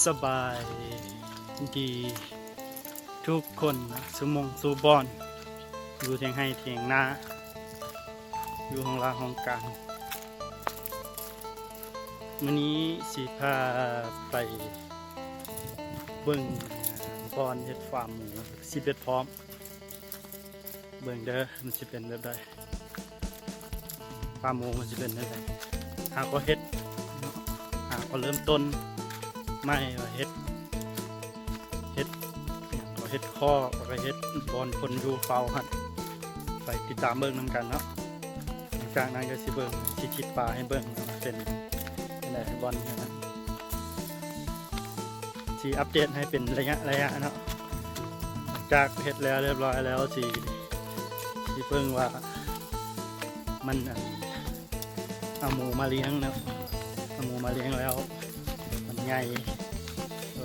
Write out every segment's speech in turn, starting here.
ສະບາຍດີທຸກຄົນນະ ສູ່ໝ່ອງສູ່ບ່ອນ ຢູ່ເທິງໄຮ່ເທິງນາ ຢູ່ຫ້ອງລາຫ້ອງການ. ມື້ນີ້ຊິພາໄປເບິ່ງບ່ອນເຮັດຟາມໝູ ສິບເອັດພ້ອມ. ເບິ່ງເດີ ມັນຊິເປັນແບບໃດ ຟາມໝູມັນຊິເປັນແບບໃດ. ຫາກໍເຮັດເນາະ ຫາກໍເລີ່ມຕົ້ນໃໝ່ວ່າເຮັດ ເຮັດຫຍັງກໍເຮັດຄອກ ແລ້ວກໍເຮັດບ່ອນຄົນຢູ່ເຝົ້າຫັ້ນ ໄປຕິດຕາມເບິ່ງນຳກັນເນາະ. ຫຼັງຈາກນັ້ນກໍຊິເບິ່ງ ຊິຕິດປາໃຫ້ເບິ່ງວ່າເປັນຈັ່ງໃດບ່ອນນັ້ນ ຊິອັບເດດໃຫ້ເປັນໄລຍະໄລຍະເນາະ. ຈາກເຮັດແລ້ວຮຽບຮ້ອຍແລ້ວ ຊິ ຊິເບິ່ງວ່າມັນ ອັນ ເອົາໝູມາລ້ຽງເນາະ ເອົາໝູມາລ້ຽງແລ້ວມັນໃຫຍ່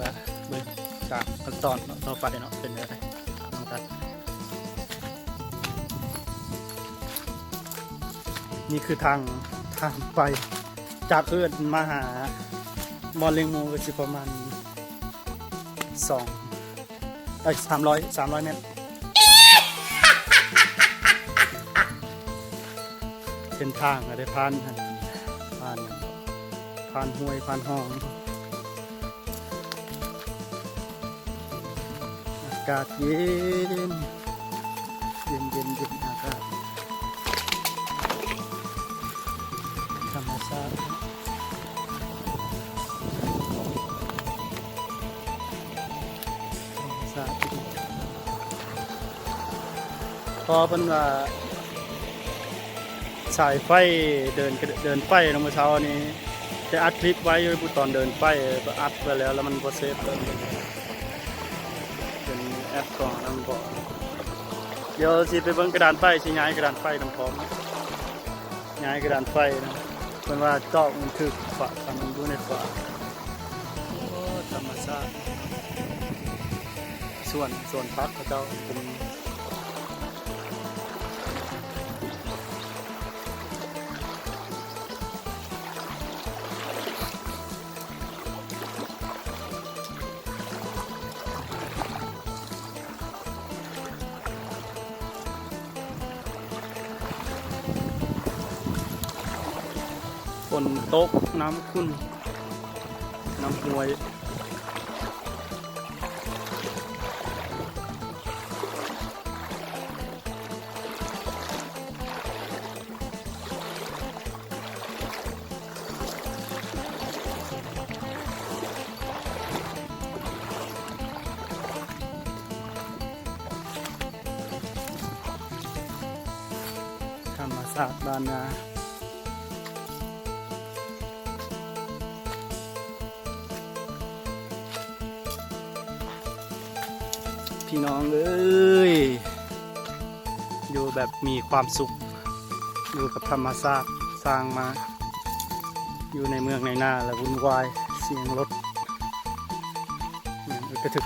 ວ່າເບິ່ງຕາມຂັ້ນຕອນເນາະ ຕໍ່ໄປເນາະ ເປັນແນວໃດນຳກັນ. ນີ້ຄືທາງ ທາງໄປ ຈາກເຮືອນມາຫາບ່ອນລ້ຽງໝູກໍຊິປະມານສອງ ເອີຍ ສາມຮ້ອຍ ສາມຮ້ອຍແມັດ. ເສັ້ນທາງກໍໄດ້ຜ່ານ ຜ່ານ ຜ່ານຫ້ວຍ ຜ່ານຮ່ອງ. ອາກາດເຢັນ ເຢັນ ເຢັນ ເຢັນ ອາກາດທຳມະຊາດ ທຳມະຊາດ ພໍເພິ່ນວ່າ ສາຍໄຟເດີນ ເດີນໄຟເນາະ ມື້ເຊົ້ານີ້ ໄດ້ອັດຄລິບໄວ້ຢູ່ ຕອນເດີນໄຟ ອັດໄວ້ແລ້ວ ແລ້ວມັນບໍ່ເຊບ ເປັນແອັບຂອງອັນນັ້ນບໍ. ດຽວຊິໄປເບິ່ງກະດານໄຟ ຊິຍ້າຍກະດານໄຟນຳພ້ອມ ຍ້າຍກະດານໄຟນຳ ເພິ່ນວ່າຕອກມັນຖືກຝາ ຄັນມັນຢູ່ໃນຝາ. ໂອ້ ທຳມະຊາດ ສວນ ສວນຜັກເຂົາເຈົ້າເປັນ ຝົນຕົກ ນ້ຳຂຸ່ນ ນ້ຳຫ້ວຍ. ທຳມະຊາດບ້ານນາ. ພີ່ນ້ອງເອີຍ ຢູ່ແບບມີຄວາມສຸກ ຢູ່ກັບທຳມະຊາດ ສ້າງມາ ຢູ່ໃນເມືອງໃນນາລະວຸ່ນວາຍ ສຽງລົດ ຫຍັງອຶກກະທຶກ.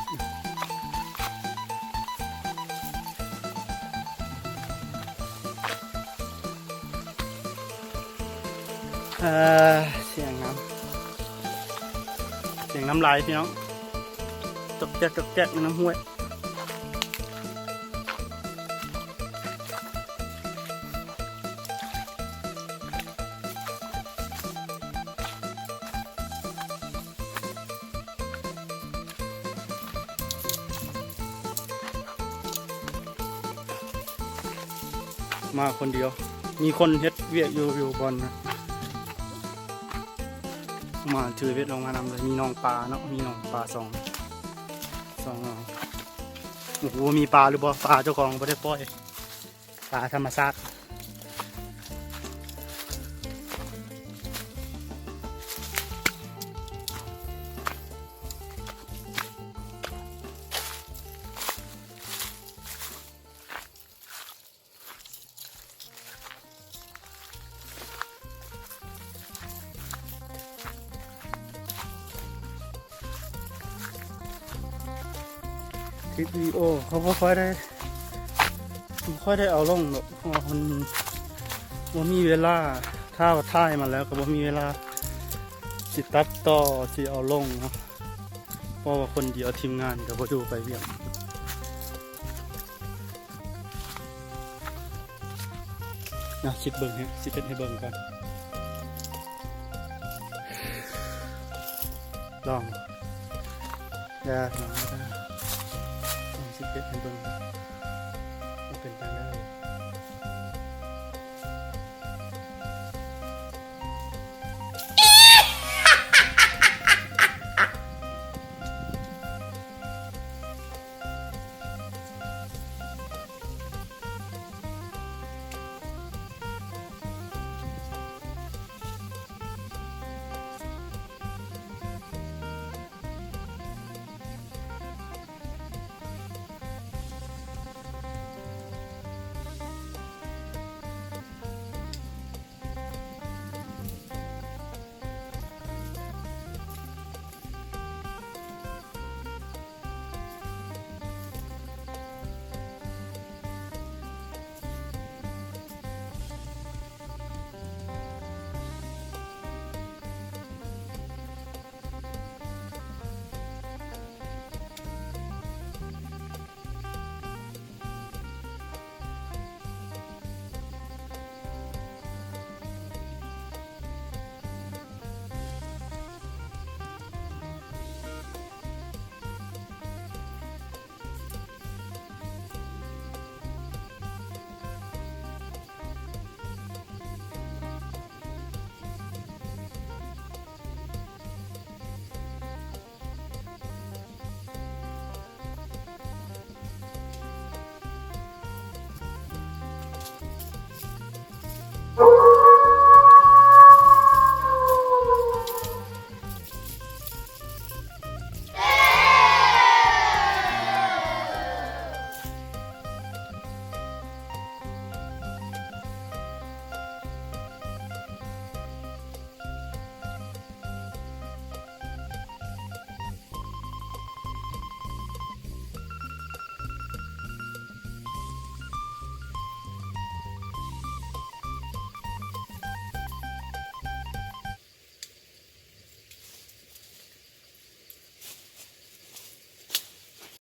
ເອີ ສຽງນ້ຳ ສຽງນ້ຳໄຫຼພີ່ນ້ອງ ຈອກແຈກ ຈອກແຈກ ໃນນ້ຳຫ້ວຍ. ມາຄົນດຽວ ມີຄົນເຮັດວຽກຢູ່ ຢູ່ບ່ອນນະ ມາຖືເບັດລົງມານຳເລີຍ. ມີໜອງປາເນາະ ມີໜອງປາສອງ ສອງໜອງ. ໂອ້ໂຫ ມີປາຫຼືບໍ່? ປາເຈົ້າຂອງບໍ່ໄດ້ປ່ອຍ. ປາທຳມະຊາດ. ຄລິບວິດີໂອເຂົາບໍ່ຄ່ອຍໄດ້ ບໍ່ຄ່ອຍໄດ້ເອົາລົງດອກ ເພາະວ່າມັນບໍ່ມີເວລາ ຖ້າວ່າຖ່າຍມາແລ້ວກໍບໍ່ມີເວລາ ຊິຕັດຕໍ່ ຊິເອົາລົງເນາະ. ເພາະວ່າຄົນດຽວທີມງານກໍບໍ່ຢູ່ໄປວຽກ. ນະ ຊິເບິ່ງໃຫ້ ຊິເຮັດໃຫ້ເບິ່ງກ່ອນ. ລອງ ຢ່າ ລອງ ລອງ ຊິເຮັດໃຫ້ເບິ່ງວ່າເປັນຈັ່ງໃດ.